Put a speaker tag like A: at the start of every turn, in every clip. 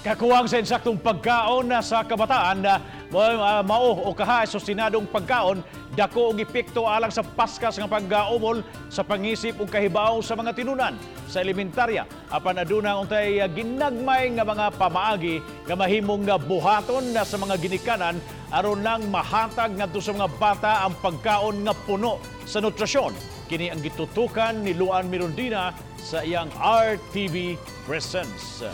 A: Kakuwang sa insaktong pagkaon na sa kabataan na mao o kaha sustinadong pagkaon dako og epekto alang sa paskas nga pagkaumol sa pangisip ug kahibaw sa mga tinunan sa elementarya, apan aduna untay ginagmay nga mga pamaagi nga mahimong nga buhaton na sa mga ginikanan aron lang mahatag ngadto sa mga bata ang pagkaon nga puno sa nutrisyon. Kini ang gitutukan ni Luan Mirondina sa iyang RTV Presents.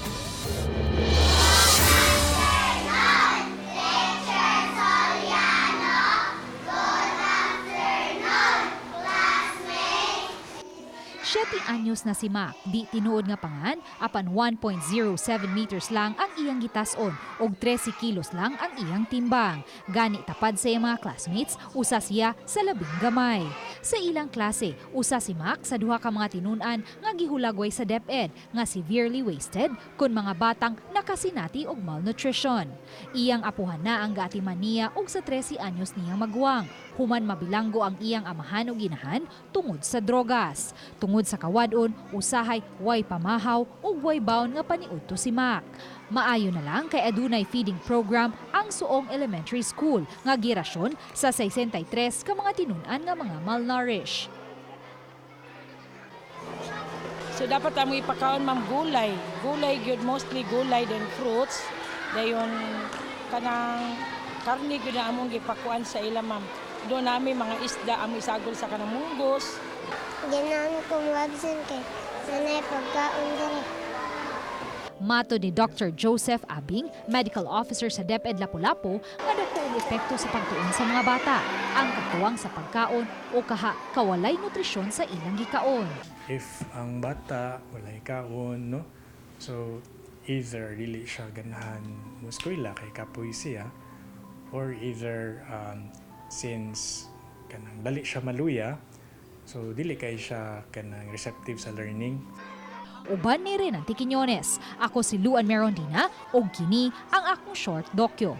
B: 7 anyos na si Mac, di tinuod nga pangan, apan 1.07 meters lang ang iyang gitason og 13 kilos lang ang iyang timbang. Gani tapad sa iyang mga classmates, usa siya sa labing gamay. Sa ilang klase, usa si Mac sa duha ka mga tinun-an nga gihulagway sa DepEd nga severely wasted kun mga batang nakasinati og malnutrition. Iyang apuhan na ang gaatiman niya og sa 13 anyos niyang maguwang. Human mabilanggo ang iyang amahan ug inahan tungod sa drogas. Tungod sa kawadon, usahay way pamahaw ug way baon nga paniudto si Mac. Maayo na lang kay adunay feeding program ang Suong Elementary School nga girasyon sa 63 ka mga tinun-an nga mga malnourished.
C: So dapat among ipakaon, ma'am, gulay. Gulay gyud, mostly gulay, then fruits. Dayon kanang karne gyud na among gipakuan sa ila, ma'am. Doon nami mga isda among isagol sa kanang munggos.
D: Ganahan ko mo-absent kay nanay pagkaon diri.
B: Matod ni Dr. Joseph Abing, medical officer sa DepEd Lapu-Lapu, nga dako og epekto sa pagtuon sa mga bata ang kakuwang sa pagkaon o kaha kawalay nutrisyon sa ilang gikaon.
E: If ang bata walay kaon, no, so either dili siya ganahan mo eskwela kay kapoy siya, or either since kanang dali siya maluya, so dili kay siya kanang receptive sa learning.
B: Uban ni Renante Quiñones. Ako si Luan Merondina ug kini ang akong short dokyo.